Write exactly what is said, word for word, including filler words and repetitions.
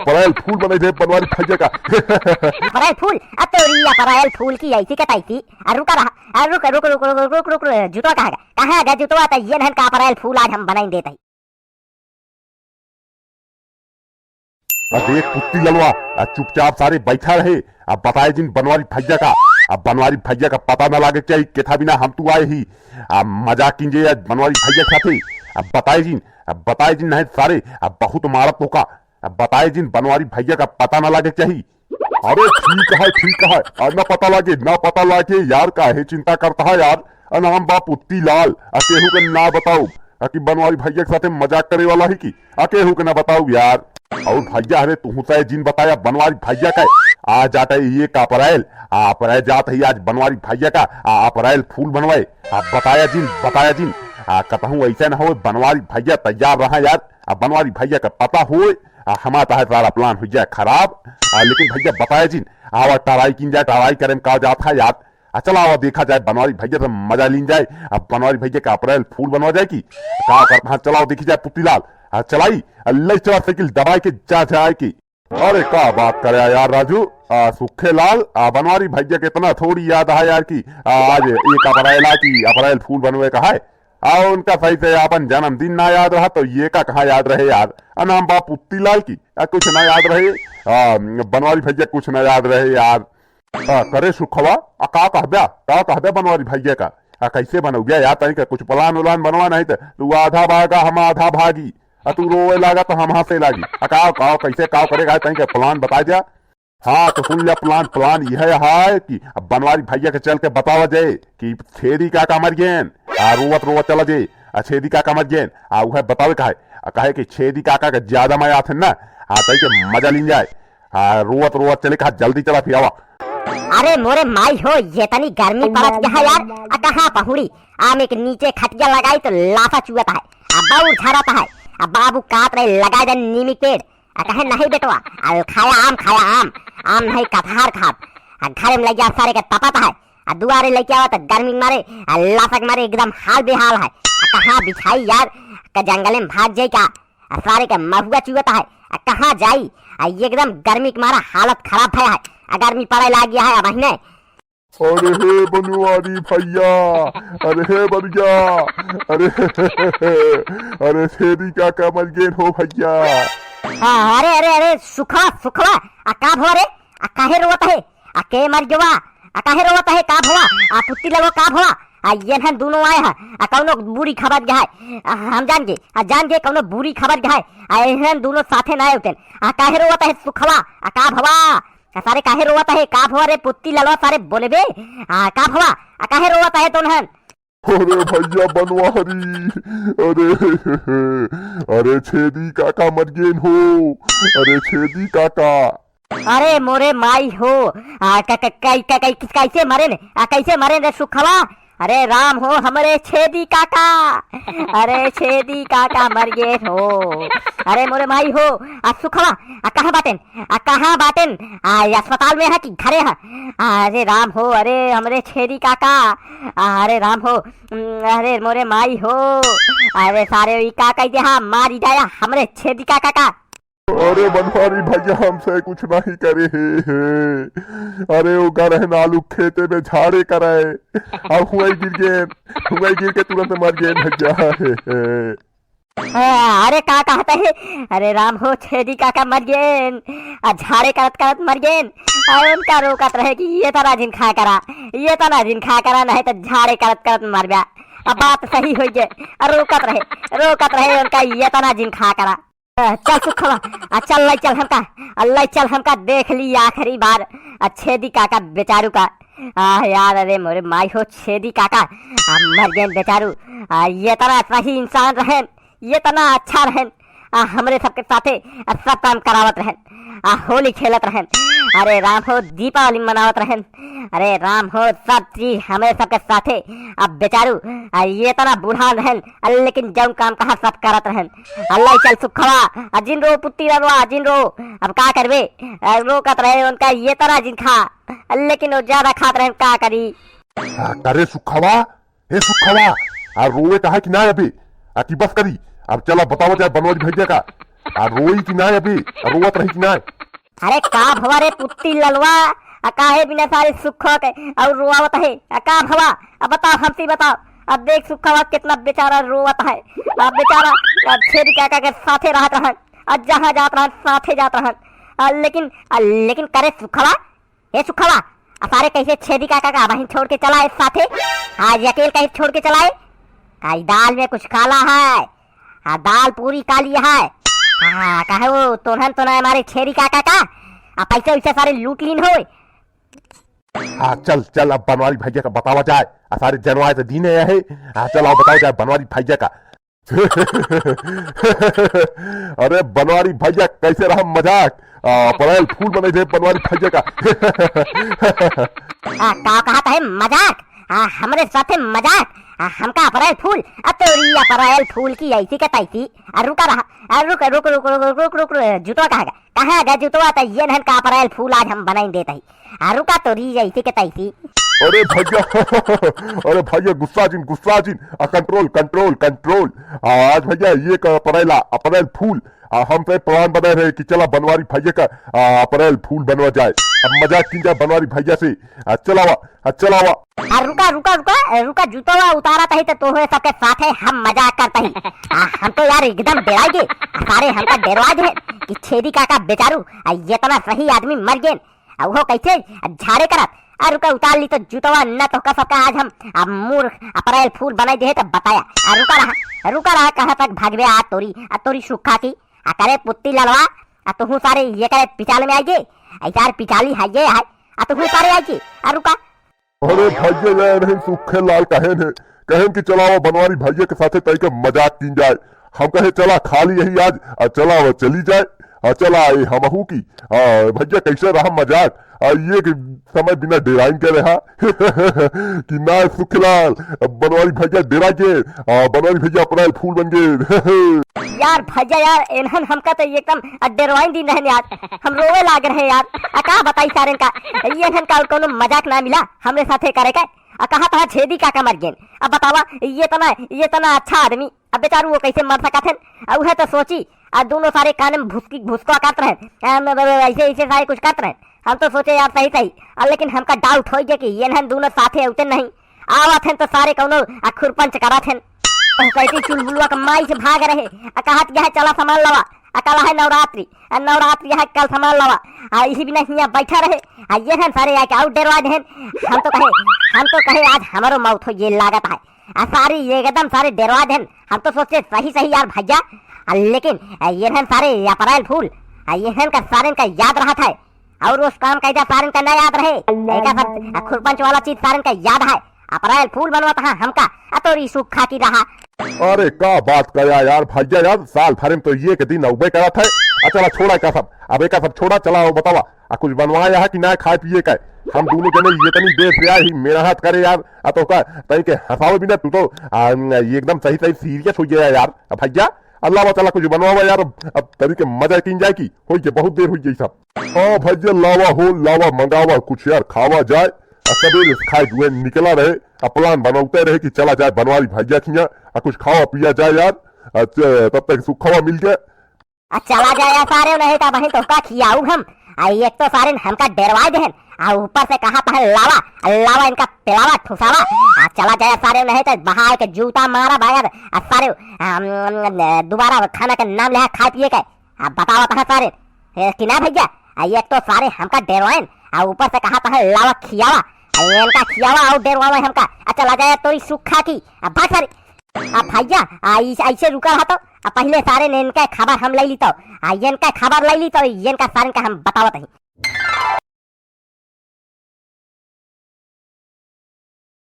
अप्रैल फूल बनाई दे बनवारी भैया का। अप्रैल फूल? अब तोरी अप्रैल फूल की ऐसी के तैसी। आ, रुका रहा। आ, रुक, रुक, रुक, जुतवा कहाँ गया? कहाँ गया जुतवा? तो ये नहन का अप्रैल फूल आज हम बनाई देते ही। अब देख पुत्ती ललवा, आ चुपचाप सारे बैठा रहे। अब बताए जिन बनवारी भैया का, अब बनवारी भैया का पता न लागे चाहिए केथा बिना हम तू आए ही। अब मजाक कीजिए आज बनवारी भैया के साथे। अब बताए जिन, अब बताए जिन नहीं सारे, अब बहुत मारत होका। अब बताए जिन बनवारी भैया का पता न लागे चाहिए। अरे ठीक है, ठीक है, आ, ना पता लागे, ना पता लागे यार, काहे चिंता करता है यार? आ, नाम बा पुत्ती लाल, आ, केहू के ना बताऊ, आ, कि बनवारी भैया के साथे मजाक करे वाला है कि, आ, केहू के ना बताऊ यार। और भैया, अरे तू से जिन बताया बनवारी भैया का, आ जाता है ये का अप्रैल, आ अप्रैल जात है आज बनवारी भैया का, आ अप्रैल फूल बनवाए, आ बताया जिन, बताया जिन, आ कतहूँ ऐसा ना हो बनवारी भैया तैयार रहा यार, आ बनवारी भैया का पता होए, आ हमार तहार सारा प्लान हो जाए खराब। आ, लेकिन भैया बताए जिन, आवा टराई किन जाए, टराई करे में का जात है यार। आ चला आवा देखा जाए बनवारी भैया से मजा लीन जाए। अब बनवारी भैया का अप्रैल फूल बनवा जाए की का करता है, चलाओ देखी जाए पुत्तीलाल। आ चलाई, आ ले चला साइकिल दबाए के जा जाए की। अरे का बात करे यार राजू, आ सुखे लाल, आ बनवारी भैया के इतना थोड़ी याद है यार कि आ, आज एक अप्रैल आ की अप्रैल फूल बनवे का है। आ उनका सही से अपन जन्मदिन ना याद रहा तो ये का कहाँ याद रहे यार? आ नाम बा पुत्तीलाल की, आ कुछ ना याद रहे। आ बनवारी भैया कुछ ना याद रहे यार। आ करे सुखवा, आ का कहब्या, का कहब्या बनवारी भैया का? आ कैसे बनौब्या यार? तनी का कुछ प्लान उलान बनवा, नहीं तो तू आधा भागा हम आधा भागी, आ तू रोवे लागा तो हम हंसे लागी। आ का, का कैसे का करेगा, तनी का प्लान बता जा। हाँ, तो सुन लिया प्लान। प्लान यह है कि अब बनवारी भैया के चल के बतावा जाए कि छेदी काका मर गेन, आ रोवत रोवत चला जाए, आ छेदी काका मर गेन, आ उहे बतावे का है, आ कहे कि छेदी काका के ज्यादा मजा आथे ना, आ तई के मजा लीन जाए, आ रोवत रोवत चले कहा जल्दी चला फिर आवा। अरे मोरे माई हो, ये तनी गर्मी पड़त गया है यार, आ कहाँ पहुड़ी, आम एक नीचे खटिया लगाई तो लासा चुअत है, आ बाउर झरत है, आ बाबू कात रहे लगाए दे नीमी पेड़, आ कहे नहीं बेटवा, आ खाया आम, खाया आम, आम नहीं कटहर खाब। आ घरे में लइया सारे के तपत है, आ दुआरे लइके आवा त गर्मी के मारे, आ लासा के मारे एकदम हाल बेहाल है। आ कहाँ बिछाई यार, का जंगले में भाग जाई का? आ सारे के महुआ चुअत है, आ कहाँ जाई? आ एकदम गर्मी के मारा हालत खराब भया है, आ गर्मी पड़े लाग गया है अब महीने। अरे हे बनवारी भैया, अरे हे बरिया, अरे, अरे छेदी काका मर गेन हो भैया। हाँ, अरे, अरे, अरे, सुखवा, सुखवा, आ का भवा रे? आ काहे रोवत है? आ के मर गवा? आ काहे रोवत है? का भवा? आ पुत्ती लगो का भवा? आ ये हन दोनों आए हैं, आ कौनो बूढ़ी खबर गया है, आ हम जान गए, आ जान गए कौनो बूढ़ी खबर गया है, आ ये हन दोनों साथे ना उठेन, आ काहे रोवत है सुखवा? आ का भवा? आ सारे काहे रोवत है? का भवा रे पुत्ती ललवा सारे बोले बे? आ का भवा? आ काहे रोवत है तोन हन? अरे भैया बनवारी, अरे, अरे छेदी काका मर गेन हो, अरे छेदी काका। अरे मोरे माई हो, आ, क-, क-, कै-, कै-, कै-, कैसे मरेन? आ, कैसे मरेन रे सुखवा? अरे राम हो हमरे छेदी काका, अरे छेदी काका मर गेन हो। अरे मोरे माई हो, आ सुखवा, आ कहाँ बाटेन? आ कहाँ बाटेन? आ अस्पताल में है कि घरे है? आ, अरे राम हो, अरे हमरे छेदी काका, आ, अरे राम हो, उम, अरे मोरे माई हो, अरे सारे ई का कह दे, हाँ मारी जाया हमरे छेदी काका का। अरे बनवारी भैया हमसे कुछ नहीं करे हे, हे। अरे वो गरहन आलू खेते में झाड़े करे, अब हुए गिर गए, हुए गिर के तुरंत मर गए भैया, हे, हे। आ, अरे का कहत है? अरे राम हो छेदी काका मर गेन, आ झाड़े करत करत मर गेन। आ उनका रोकत रहे कि ये तना जिन खा करा, ये तना जिन खा करा, नहीं तो झाड़े करत करत मर गया। अब बात सही हो गए, आ रोकत रहे, रोकत रहे उनका ये तना जिन खा करा। आ, चल सुखवा, आ चल लाई चल हमका, आ लाई चल हमका देख ली आखिरी बार, आ छेदी काका बेचारू का। आ यार, अरे मोरे माई हो छेदी काका, आ मर गेन बेचारू। आ ये तना सही इंसान रहे, ये तना अच्छा रहन, आ हमरे सबके साथे आ सब काम करावत रहन, आ होली खेलत रहन, अरे राम हो दीपावली मनावत रहन, अरे राम हो सब चीज हमरे सबके साथे। अब बेचारू आ ये तना बूढ़ा रहन, आ लेकिन जौन काम कहा सब करत रहन। अल्लाह चल सुखवा, आ जिन रो पुत्ती रनवा, आ जिन रो, अब का करबे? आ रोकत रहे उनका ये तना जिन खा, आ लेकिन वो ज्यादा खात रहन, का करी? आ, करे सुखवा, हे सुखवा, आ रोवे का है कि ना अबे? आ कि बस करी? अब चला बतावा जाए बनवारी भैया का। आ रोई कि नाय अबे? आ रोवत रही कि नाय? अरे का भवा रे पुत्ती ललवा, आ काहे बिना सारे सुखवा के अउर रोवत है? आ का भवा? अब बताओ, हमसे बताओ। अब देख सुखवा कितना बेचारा रोवत है। अब बेचारा, अब छेदी काका के साथे रहत रहन, आ जहाँ जात रहन साथे जात रहन। आ लेकिन, आ लेकिन करे सुखवा, ए सुखवा, आ सारे कैसे छेदी काका का बहिन छोड़ के चला है साथे? आज अकेल कैसे छोड़ के चला है? काई दाल में कुछ काला है? हाँ, दाल पूरी काली है। हाँ, कहे वो तोन्हन तो ना हमारे छेदी काका का, आ पैसे वैसे सारे लूट लीन होए। हाँ, चल, चल, अब बनवारी भैया का बतावा जाए। आ सारे जनवाए तो दीने है। हाँ, चल, आओ बतावा जाए बनवारी भैया का। अरे बनवारी भैया, कैसे रहा मजाक? आ, अप्रैल फूल बनाई दे बनवारी भैया का। आ, का कहत है मजाक? आ, हमरे साथे मजाक? आ, हमका अप्रैल फूल? आ, तोरी अप्रैल फूल की ऐसी के तैसी। आ, रुका रहा। आ, रुक, रुक, रुक, जुतवा कहाँ गया? कहाँ गया जुतवा? तो ये नहन का अप्रैल फूल आज हम बनाई देत ही। आ, रुका तोरी ऐसी के तैसी। अरे भैया, अरे भैया, गुस्सा जिन, गुस्सा जिन। आ, control, control, control। आ, आज भैया ये का अप्रैल, अप्रैल फूल। आ, हम तो plan बनाए रहे कि चला बनवारी भैया का, आ, अप्रैल फूल बनवा जाए। अब मजाक की जाए बनवारी भैया से। आ, चलावा, आ, चलावा। आ, रुका, रुका, रुका, ए, रुका, जूतवा उतारत ही तो तोहरे सबके साथे हम मजाक करत ही। आ, हम तो यार एकदम डेराई गे। आ, सारे हमका डेरवा दे कि छेदी काका बेचारू, आ, इतना सही आदमी मर गेन। आ, वो कैसे? आ, झाड़े करत। आ, रुका, उतार ली तो जूतवा, न तो का सबका आज हम, आ, मूर अप्रैल फूल बनाई दे तो बताया। आ, रुका रहा, रुका रहा, कहाँ तक भागबे आ तोरी, आ, तोरी सुखा की। आ, करे पुत्ती ललवा, आ, तुहू सारे ये करे पिचाल में आई गे। आ, यार पिचाली है ये है। आ, तुहू सारे आई गे। आ, रुका। अरे भैया, ये नहीं सुखे लाल कहेन है, कहेन कि चलावा बनवारी भैया के साथे तई के मजाक कीन जाए। हम कहे चला खाली यही आज, आ चला वो चली जाए। आ चला ए हमहू की। आ भैया कैसे रहा मजाक? आ ये कि समय बिना डेराइन के रहा। कि ना सुखलाल, बनवारी भैया डेरा के, आ बनवारी भैया अप्रैल फूल बन गए। यार भैया यार, इन्हन हमका तो एकदम डेरवाइन दिन रहन यार, हम रोवे लाग रहे यार। आ का बताई सारेन का, ये इन्हन का और कोनो मजाक ना मिला। हमरे साथे करे के। आ कहा तहा छेदी काका मर गेन। अब बतावा, ये तना, ये तना अच्छा आदमी, अब बेचारू वो कैसे मर सकत हन? आ उहे तो सोची, आ दोनों सारे कान में भुसकी, भुसका करत रहे, आ, म-, म-, ऐसे, ऐसे सारे कुछ करत रहे। हम तो सोचे यार सही, सही, आ लेकिन हमका doubt होइ गया कि ये नहन दोनों साथे होते नहीं, आवत हन तो सारे कौनो आ खुरपंच करत हन। ओ कहती चुलबुलवा के माई से भाग रहे, आ कहत यह चला सामान लवा, आ कल है नवरात्रि, आ नवरात्रि है कल सामान लवा, आ इही बिना हियाँ बैठा रहे, आ ये हन सारे आके आउट डेरवा देहन। हम तो कहे, हम तो कहे आज हमारो मौत हो ये लागत है। आ सारे ये एकदम सारे डेरवा देहन। हम तो सोचे सही सही यार भैया, आ लेकिन आ ये हन सारे अप्रैल फूल, आ ये हन का सारे का याद रहत है। और उस काम कैदा सारन का न याद रहे। एका सब खुरपंच वाला चीज सारन का याद है। अप्रैल फूल बनवत हा हमका, आ तोरी सुखा की रहा। अरे का बात कया यार भैया यार, साल भरे में तो ये के दिन अउबे करत है। आ चला छोड़ा का सब, अब एका सब छोड़ा, चला आओ बतावा, आ कुछ बनवाया है कि ना खाए पिए का? हम दोनों जने ये तनी देर से आए ही मेहनत करे यार, आ तो का तई के हंसावे बिना तू तो, आ, एकदम सही सही serious हो गया यार। आ भैया अल्लाह चला कुछ बनवावा यार, अब, अब तरी के मजा कीन जाए की, होई के बहुत देर होई गई सब। हाँ भैया, लावा हो, लावा, मंगावा कुछ यार, खावा जाए। आ सबेरे से खाए जुए निकला रहे, आ plan बनौते रहे कि चला जाए बनवारी भैया खिया, आ कुछ खावा पिया जाए यार। आ च-, तब तक सुखवा मिल गया। आ चला जाए यार सारे, नहीं तो बहन तोहका खियाऊ हम। आ एक तो सारे हमका डेरवा देहन, आ ऊपर से कहा तहन लावा, आ लावा इनका पिलावा, ठुसावा। आ चला जाए सारे, नहीं तो बहाए के जूता मारा बायर। आ सारे, आ, अम, अम, दोबारा खाना के नाम ले खाए पिए के। अब बतावत है सारे, ए, कि ना भैया, आ, एक तो सारे हमका डेरवाइन, आ ऊपर से कहा तहन लावा खियावा, आ इनका खियावा और डेरवावे हमका। आ चला जाए तोरी सुखा की, आ भाग सारे। आ भैया, आ इस-, ऐसे रुका रहा तो, आ पहले सारे ने इनका खबर हम ले ली तो, आ इनका खबर ले ली तो, इनका सारे का हम बतावत ही।